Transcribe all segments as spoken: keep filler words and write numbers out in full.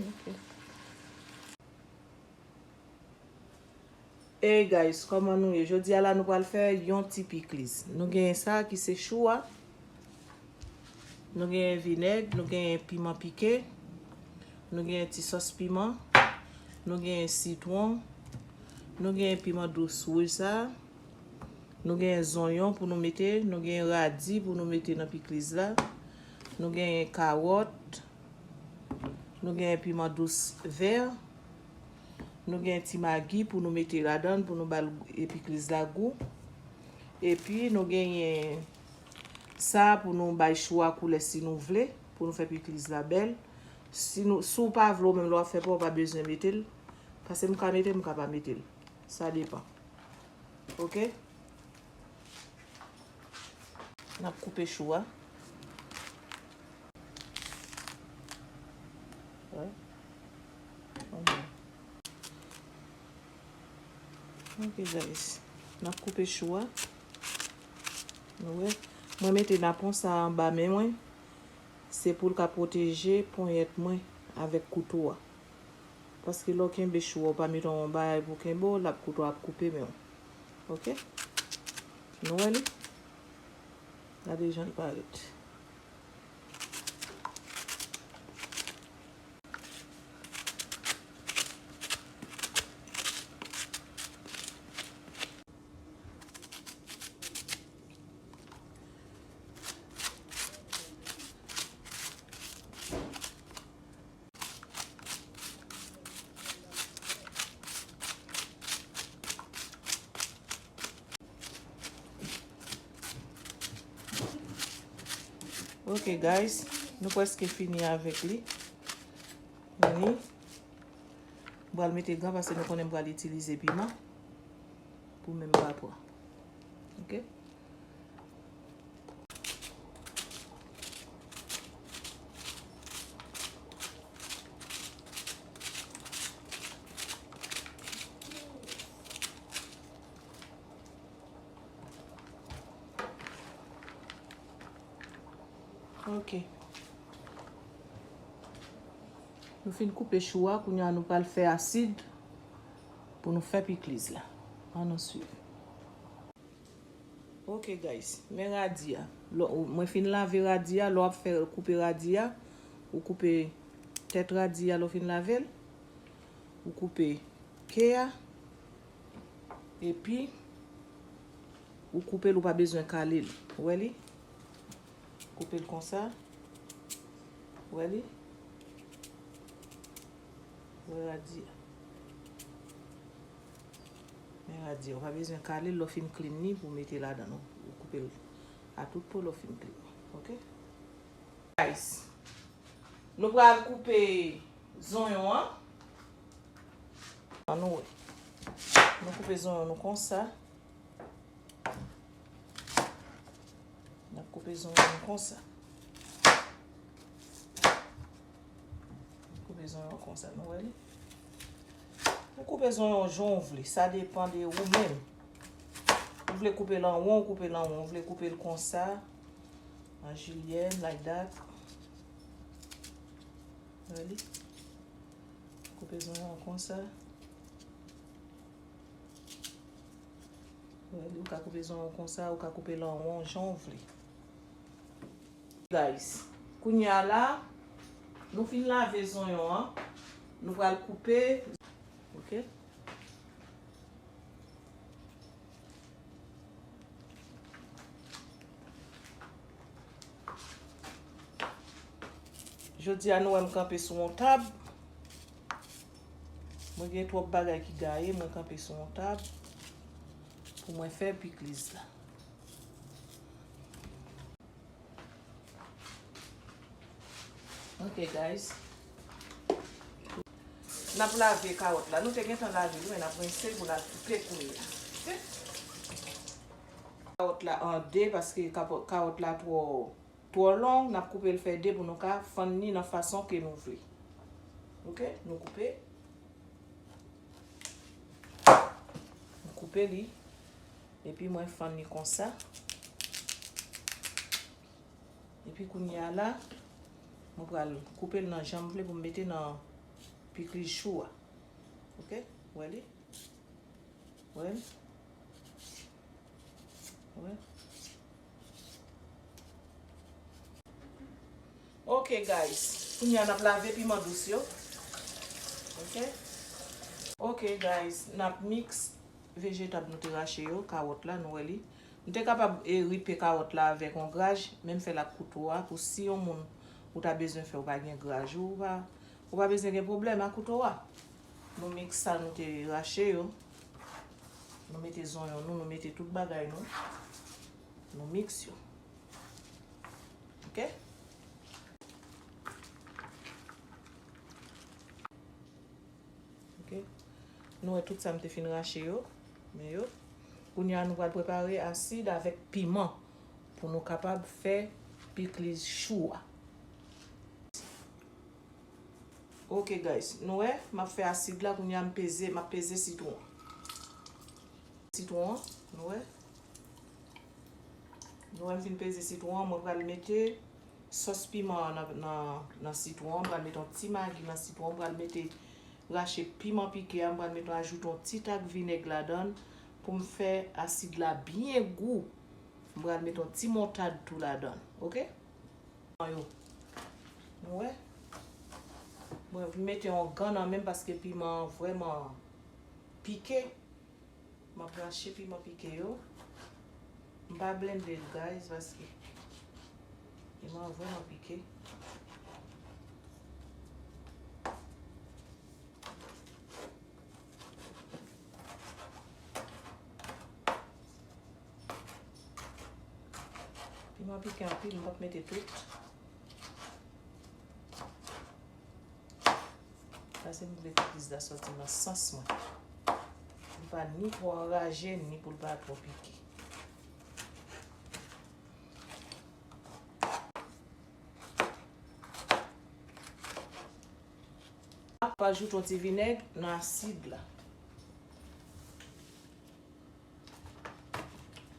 Ok. Hey guys, kòman nou ye? Jodi a la nou pral fè yon ti pikliz. Nou genyen sa ki se chou a. Nou genyen vinèg, nou genyen piman pike, nou genyen ti sòs piman, nou genyen sitwon, nou genyen piman dous wouj sa, nou genyen zonyon pou nou mete, nou genyen radi pou nou mete nan pikliz la, nou genyen kawòt, nou genyen piman dous vè, nou genyen ti magi pou nou mete ladan l, pou nou ba l pikliz la gou. Epi nou genyen sa pou nou bay chou a koulè si nou vle, pou nou fè pikliz la bèl. Si nou, si w pa vle, ou menm lè w ap fè pa w, ou pa bezwen mete l. Paske m ka mete l, m ka pa mete l. Sa depann. Ok? N ap koupe chou a. Wè. Ok, guys. N ap koupe chou a. Nou wè. Mwen mete napon sa anba men mwen. Se pou l ka pwoteje ponyèt mwen avèk kouto a. Paske lè w kenbe chou a, ou pa mete yon bagay pou kenbe w, l ap kouto a ap koupe men w. Ok? Nou wè li? Gade jan l parèt. Ok, guys, nou prèske fini avèk li. Vini. M pral mete gan paske nou konnen m pral itilize piman pou menm pa pran. Ok? Ok. Nou fin koupe chou a, kounye a nou pral fè asid pou nou fè pikliz la. Ann nou swiv. Ok, guys, men radi a. Lè w, mwen fin lave radi a, lè w ap fè koupe radi a, ou koupe tèt radi a, lè w fin lave l, ou koupe ke a, epi ou koupe l, ou pa bezwen kale l. Ou wè li? Koupe l konsa. Ou wè li? Ou wè radi a? Men radi a, ou pa bezwen kale l lè w fin clean li pou w mete ladan, non. Ou koupe l a tout po lè w fin clean li. Ok? Guys, nou pral koupe zonyon an. An nou wè. Nou koupe zonyon nou konsa. N ap koupe zonyon nou konsa. Koupe zonyon konsa, nou wè li? Ou koupe zonyon jan w vle, sa depann de ou menm. Ou vle koupe l an won, ou koupe l an won. Ou vle koupe l konsa, an jilyèn, like that. Wè li? Koupe zonyon konsa. Wè li, ou ka koupe zonyon konsa, ou ka koupe l an won, jan w vle. Guys, kounye a la, nou fin lave zonyon an, nou pral koupe. Ok? Jodi a, nou wè m kanpe sou yon tab. Mwen gen twòp bagay ki gaye, mwen kanpe sou yon tab pou mwen fè pikliz la. Ok, guys. N ap lave kawòt la. Nou te gentan lave li, men n ap rense l pou n al koupe kounye a. Ok? Kawòt la an de, paske kapo-, kawòt la twò, twò long. N ap koupe l fè de pou nou ka fann li nan fason ke nou vle. Ok? Nou koupe. Nou koupe li. Epi mwen fann li konsa. Epi kounye a la, mwen pral koupe l nan jan m vle pou m mete nan Pikliz chou a. Oke? Wè li? Wè l? Wè? Oke, guys. Kounye a n ap lave piman dous yo. Oke? Oke, guys. N ap miks vejetab nou te rache yo, kawòt la, nou wè li. Nou te kapab, e, ripe kawòt la avèk yon graj, men m fè l ak kouto a, pou si yon moun ou ta bezwen fè, ou pa gen graj, ou pa, ou pa bezwen gen pwoblèm ak kouto a. Nou miks sa nou te rache yo. Nou mete zonyon nou, nou mete tout bagay nou. Nou miks yo. Oke? Oke? Nou wè tout sa m te fin rache yo. Men yo. Kounye a nou pral prepare asid avèk piman pou nou kapab fè pikliz chou a. Oke, guys, nou wè, m ap fè asid la, kounye a m peze, m ap peze sitwon. Sitwon an, nou wè. Nou wè m fin peze sitwon an, mwen pral mete sòs piman an nan, nan, nan sitwon an, m pral mete yon ti magi nan sitwon an, m pral mete rache piman pike a, m pral mete, ajoute yon ti tak vinèg ladan l pou m fè asid la byen gou. M pral mete yon ti moutad tou ladan l, oke? Yo. Nou wè? Mwen mete yon gan nan men m paske piman an vrèman pike. M ap rache piman pike yo. M pa blende l, guys, paske piman an vrèman pike. Piman pike anpil, m p ap mete tout. Paske m vle pikliz la sòti nan sans mwen. Li pa ni twò anraje, ni pou l pa twò pike. M ap ajoute yon ti vinèg nan asid la.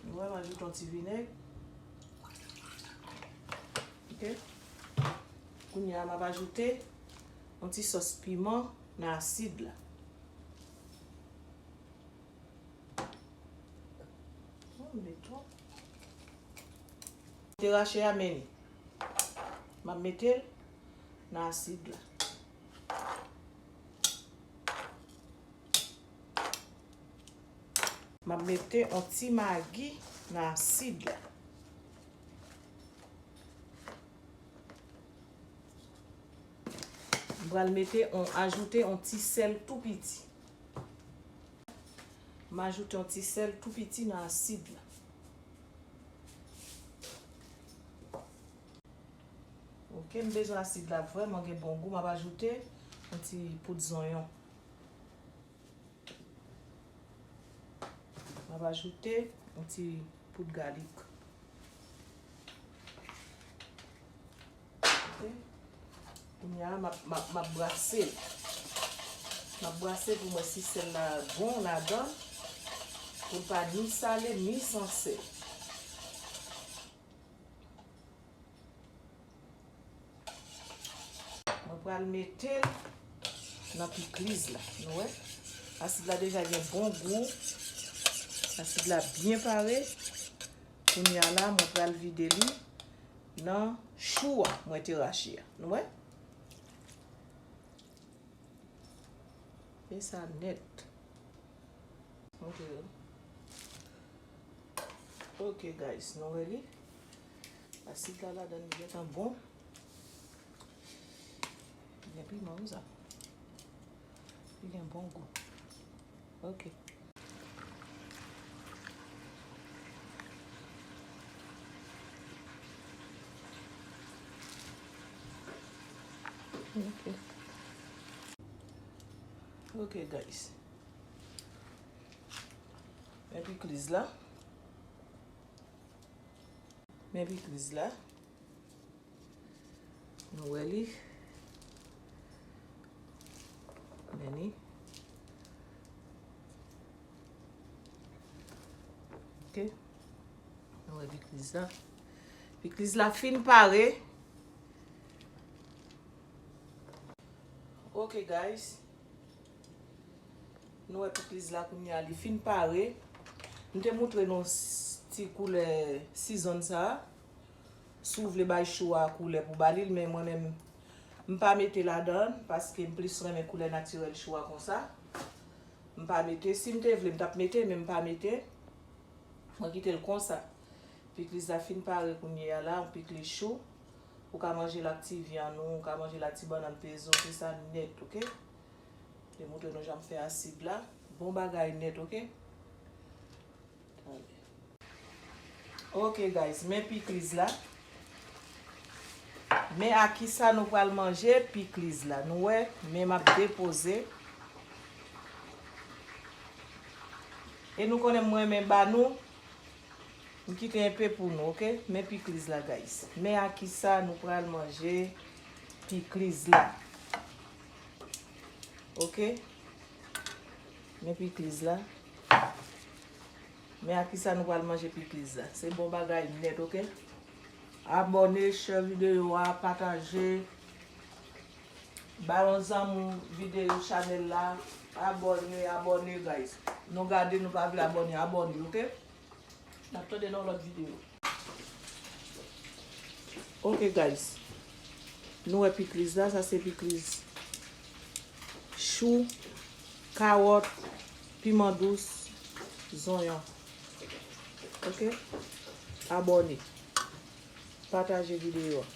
Nou wè, m ajoute yon ti vinèg. Oke. Kounye a, m ap ajoute yon ti sòs piman nan asid la. Oh, li twòp. Te rache a, men li. M ap mete l nan asid la. M ap mete yon ti magi nan asid la. M pral mete yon, ajoute yon ti sèl tou piti. M ajoute yon ti sèl tou piti nan asid la. Oke, m bezwen asid la vrèman gen bon gou. M ap ajoute yon ti poud zonyon. M ap ajoute yon ti poud galik. Oke. Kounye a, m ap, m ap, m ap brase l. M ap brase pou m wè si sèl la bon ladan l. Pou l pa ni sale, ni san sèl. Mwen pral mete l nan pikliz la. Nou wè? Asid la deja gen bon gou. Asid la byen pare. Kounye a la, mwen pral vide li nan chou a mwen te rache a. Nou wè? E sa nèt. Ok. Ok, guys, nou wè li. Asid la ladan li gentan bon. Li gen piman, wi, sa. Li gen bon gou. Ok. Ok. Ok, guys. Men pikliz la. Men pikliz la. Nou wè li. Men li. Ok. Nou wè pikliz la. Pikliz la fin pare. Ok, guys. Nou wè pikliz la kounye a, li fin pare. M te moutre nou s- ti koulè season sa a. Si w vle bay chou a koulè pou ba li l, men mwen menm, m pa mete ladan l, paske m plis renmen koulè natirèl chou a konsa. M pa mete, si m te vle, m t ap mete, men m pa mete. Mwen kite l konsa. Pikliz la fin pare kounye a la, yon pikliz chou. Ou ka manje l ak ti vyann ou, ou ka manje l ak ti bannann pezo, se sa nèt, ok? Te moutre nou jan m fè asid la. Bon bagay nèt, ok? Tande. Ok, guys, men pikliz la. Men a kisa nou pral manje pikliz la. Nou wè, men m ap depoze. E nou konnen mwen renmen ba nou. M kite enpe pou nou, ok? Men pikliz la, guys. Men a kisa nou pral manje pikliz la. Ok? Men pikliz la. Men a kisa nou pral manje pikliz la. Se bon bagay nèt, ok? Abòne, share videyo a, pataje. Ba yon zanmi w videyo chanèl la. Abòne, abòne, guys. Nou gade, nou pa vle abòne, abòne, ok? N ap tande nan lòt videyo. Ok, guys. Nou wè pikliz la, sa se pikliz chou, kawòt, piman dous, zonyon. Ok? Abòne. Pataje videyo a.